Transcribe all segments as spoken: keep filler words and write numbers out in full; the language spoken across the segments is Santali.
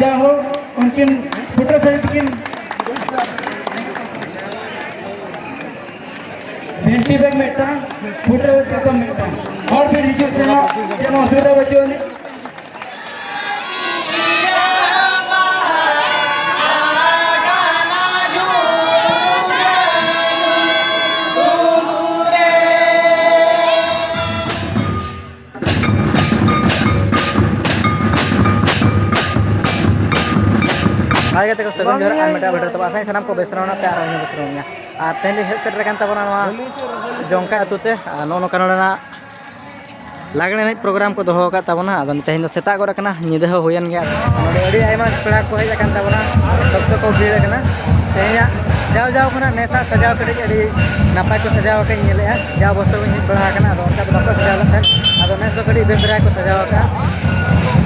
ᱡᱟ ᱦᱳᱠ, ᱩᱱᱠᱤᱱ ᱯᱷᱩᱴᱟᱹ ᱥᱟᱹᱲᱤ ᱛᱮᱠᱤᱱ ᱵᱷᱤᱱᱴᱤ ᱵᱮᱜᱽ ᱢᱤᱫᱴᱟᱝ, ᱯᱷᱩᱴᱟᱹ ᱥᱟᱠᱟᱢ ᱢᱤᱫᱴᱟᱝ, ᱦᱚᱲ ᱵᱤᱨ ᱦᱤᱡᱩᱜ ᱥᱮᱱᱚᱜ ᱪᱮᱫ ᱦᱚᱸ ᱚᱥᱩᱵᱤᱫᱷᱟ ᱵᱟᱹᱪᱩᱜ ᱟᱹᱱᱤᱡ᱾ ᱦᱟᱭ ᱜᱟᱛᱮ ᱠᱚ, ᱥᱟᱹᱜᱩᱱ ᱡᱚᱦᱟᱨ ᱟᱨ ᱢᱤᱫᱴᱟᱝ ᱵᱷᱤᱰᱤᱭᱳ ᱛᱮ᱾ ᱟᱥᱟᱭ ᱥᱟᱱᱟᱢ ᱠᱚ ᱵᱮᱥ ᱨᱮ ᱢᱮᱱᱟᱜ ᱯᱮᱭᱟ ᱟᱨ ᱤᱧ ᱦᱚᱸ ᱵᱮᱥ ᱨᱮ ᱢᱮᱱᱟᱹᱧᱟ᱾ ᱟᱨ ᱛᱮᱦᱮᱧ ᱞᱮ ᱦᱮᱡ ᱥᱮᱴᱮᱨ ᱟᱠᱟᱱ ᱛᱟᱵᱚᱱᱟ ᱱᱚᱣᱟ ᱡᱚᱝᱠᱟ ᱟᱹᱛᱩ ᱛᱮ᱾ ᱟᱨ ᱱᱚᱜᱼᱚ ᱱᱚᱝᱠᱟ ᱱᱚᱰᱮᱱᱟᱜ ᱞᱟᱜᱽᱬᱮ ᱮᱱᱮᱡ ᱯᱨᱳᱜᱨᱟᱢ ᱠᱚ ᱫᱚᱦᱚ ᱟᱠᱟᱫ ᱛᱟᱵᱚᱱᱟ᱾ ᱟᱫᱚ ᱛᱮᱦᱮᱧ ᱫᱚ ᱥᱮᱛᱟᱜ ᱜᱚᱫ ᱟᱠᱟᱱᱟ, ᱧᱤᱫᱟᱹ ᱦᱚᱸ ᱦᱩᱭᱮᱱ ᱜᱮᱭᱟ᱾ ᱱᱚᱰᱮ ᱟᱹᱰᱤ ᱟᱭᱢᱟ ᱯᱮᱲᱟ ᱠᱚ ᱦᱮᱡ ᱟᱠᱟᱱ ᱛᱟᱵᱚᱱᱟ, ᱥᱚᱠᱛᱚ ᱠᱚ ᱵᱷᱤᱲ ᱟᱠᱟᱱᱟ᱾ ᱛᱮᱦᱮᱧᱟᱜ ᱡᱟᱣ ᱡᱟᱣ ᱠᱷᱚᱱᱟᱜ ᱱᱮᱥᱟᱜ ᱥᱟᱡᱟᱣ ᱠᱟᱹᱴᱤᱡ ᱟᱹᱰᱤ ᱱᱟᱯᱟᱭ ᱠᱚ ᱥᱟᱡᱟᱣ ᱟᱠᱟᱫ ᱤᱧ ᱧᱮᱞᱮᱜᱼᱟ᱾ ᱡᱟᱣ ᱵᱚᱪᱷᱚᱨ ᱦᱚᱸᱧ ᱦᱮᱡ ᱵᱟᱲᱟ ᱟᱠᱟᱱᱟ, ᱟᱫᱚ ᱚᱱᱠᱟ ᱫᱚ ᱵᱟᱠᱚ ᱥᱟᱡᱟᱣ ᱞᱮᱫ ᱛᱟᱦᱮᱸᱫ᱾ ᱟᱫᱚ ᱱᱮᱥ ᱫᱚ ᱠᱟᱹᱴᱤᱡ ᱵᱮᱥ ᱫᱷᱟᱨᱟ ᱠᱚ ᱥᱟᱡᱟᱣ ᱟᱠᱟᱫᱼᱟ᱾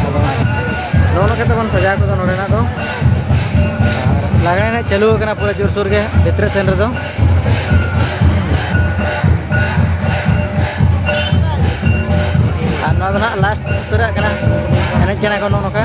ᱟᱫᱚ ᱱᱚᱜᱼᱚ ᱱᱚᱝᱠᱟ ᱛᱮᱵᱚᱱ ᱥᱟᱡᱟᱣ ᱠᱚᱫᱚ ᱱᱚᱰᱮᱱᱟᱜ ᱫᱚ᱾ ᱞᱟᱜᱽᱬᱮ ᱮᱱᱮᱡ ᱪᱟᱹᱞᱩ ᱟᱠᱟᱱᱟ ᱯᱩᱨᱟᱹ ᱡᱳᱨᱥᱳᱨ ᱜᱮ ᱵᱷᱤᱛᱨᱤ ᱥᱮᱱ ᱨᱮᱫᱚ᱾ ᱟᱨ ᱱᱚᱣᱟ ᱫᱚ ᱱᱟᱦᱟᱜ ᱞᱟᱥᱴ ᱩᱛᱟᱹᱨᱟᱜ ᱠᱟᱱᱟ, ᱮᱱᱮᱡ ᱠᱟᱱᱟ ᱠᱚ ᱱᱚᱜᱼᱚ ᱱᱚᱝᱠᱟ᱾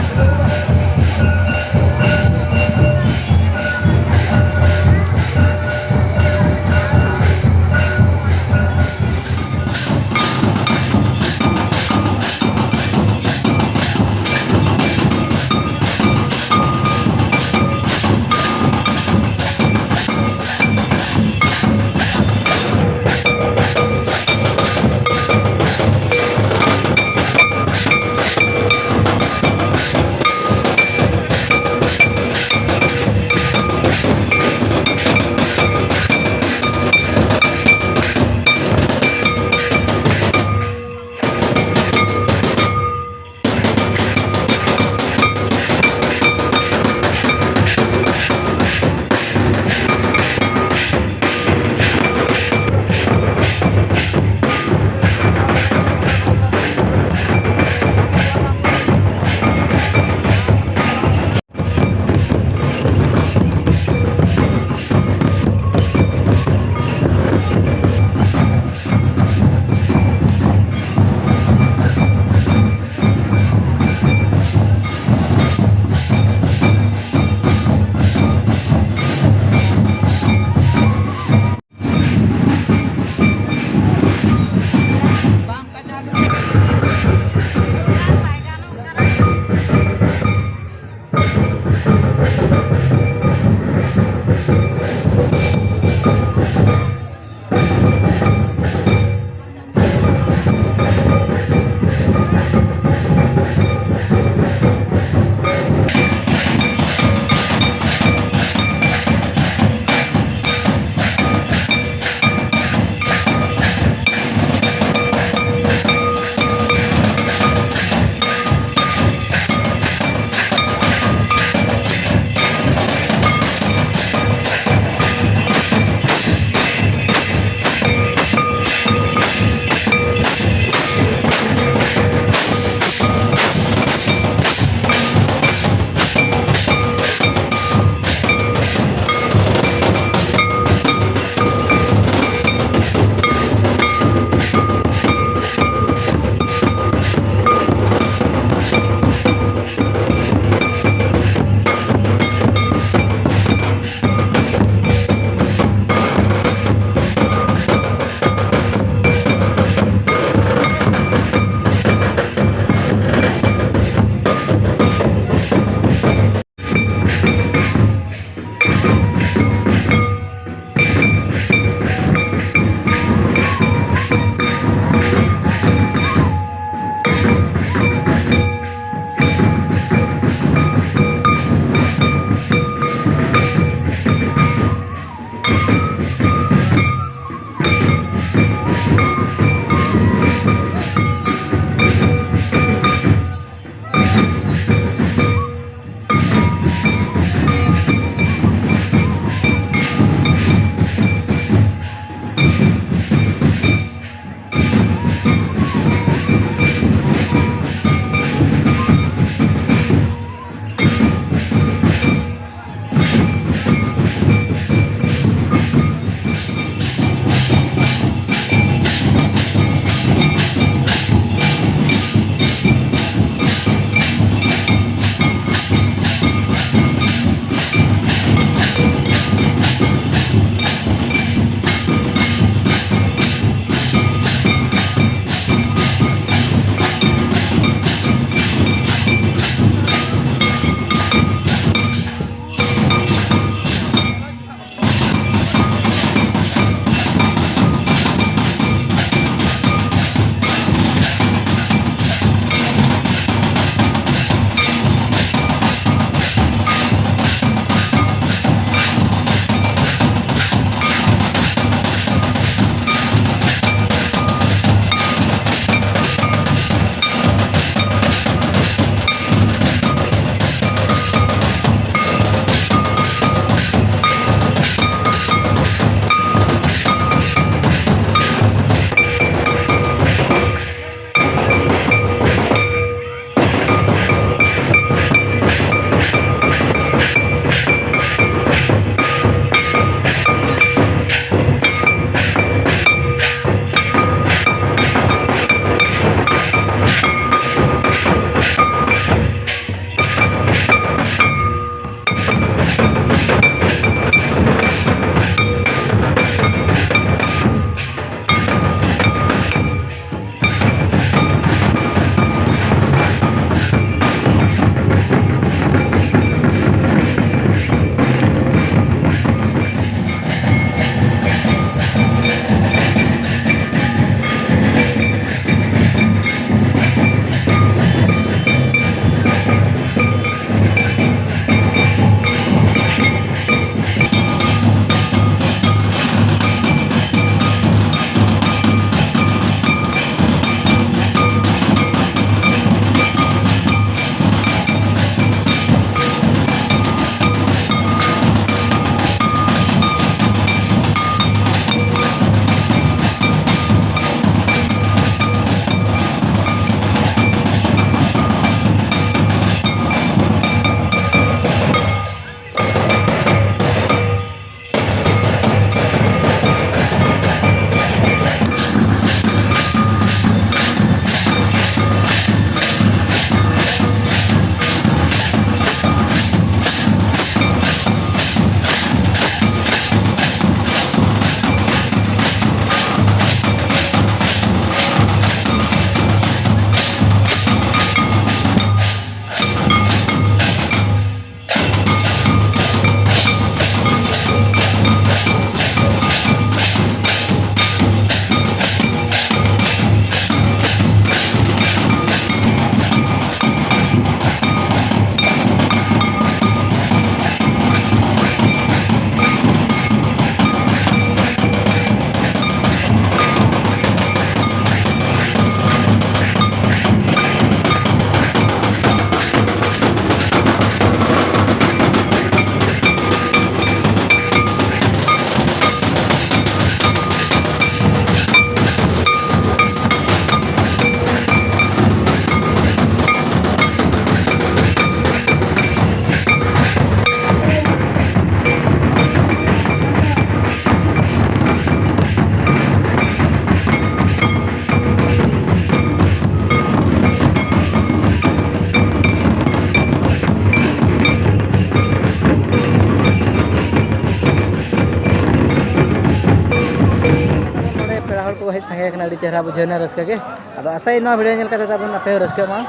ᱛᱟᱦᱮᱸ ᱠᱟᱱᱟ, ᱟᱹᱰᱤ ᱪᱮᱦᱨᱟ ᱵᱩᱡᱷᱟᱹᱣ ᱮᱱᱟ ᱨᱟᱹᱥᱠᱟᱹ ᱜᱮ᱾ ᱟᱫᱚ ᱟᱥᱟᱭᱟᱹᱧ ᱱᱚᱣᱟ ᱵᱷᱤᱰᱤᱭᱳ ᱧᱮᱞ ᱠᱟᱛᱮ ᱛᱟᱵᱚᱱ ᱟᱯᱮ ᱦᱚᱸ ᱨᱟᱹᱥᱠᱟᱹᱜ ᱢᱟ᱾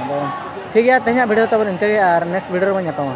ᱟᱫᱚ ᱴᱷᱤᱠ ᱜᱮᱭᱟ, ᱛᱮᱦᱮᱧᱟᱜ ᱵᱷᱤᱰᱤᱭᱳ ᱛᱟᱵᱚᱱ ᱤᱱᱠᱟᱹ ᱜᱮ, ᱟᱨ ᱱᱮᱠᱥᱴ ᱵᱷᱤᱰᱤᱭᱳ ᱨᱮᱵᱚᱱ ᱧᱟᱯᱟᱢᱟ᱾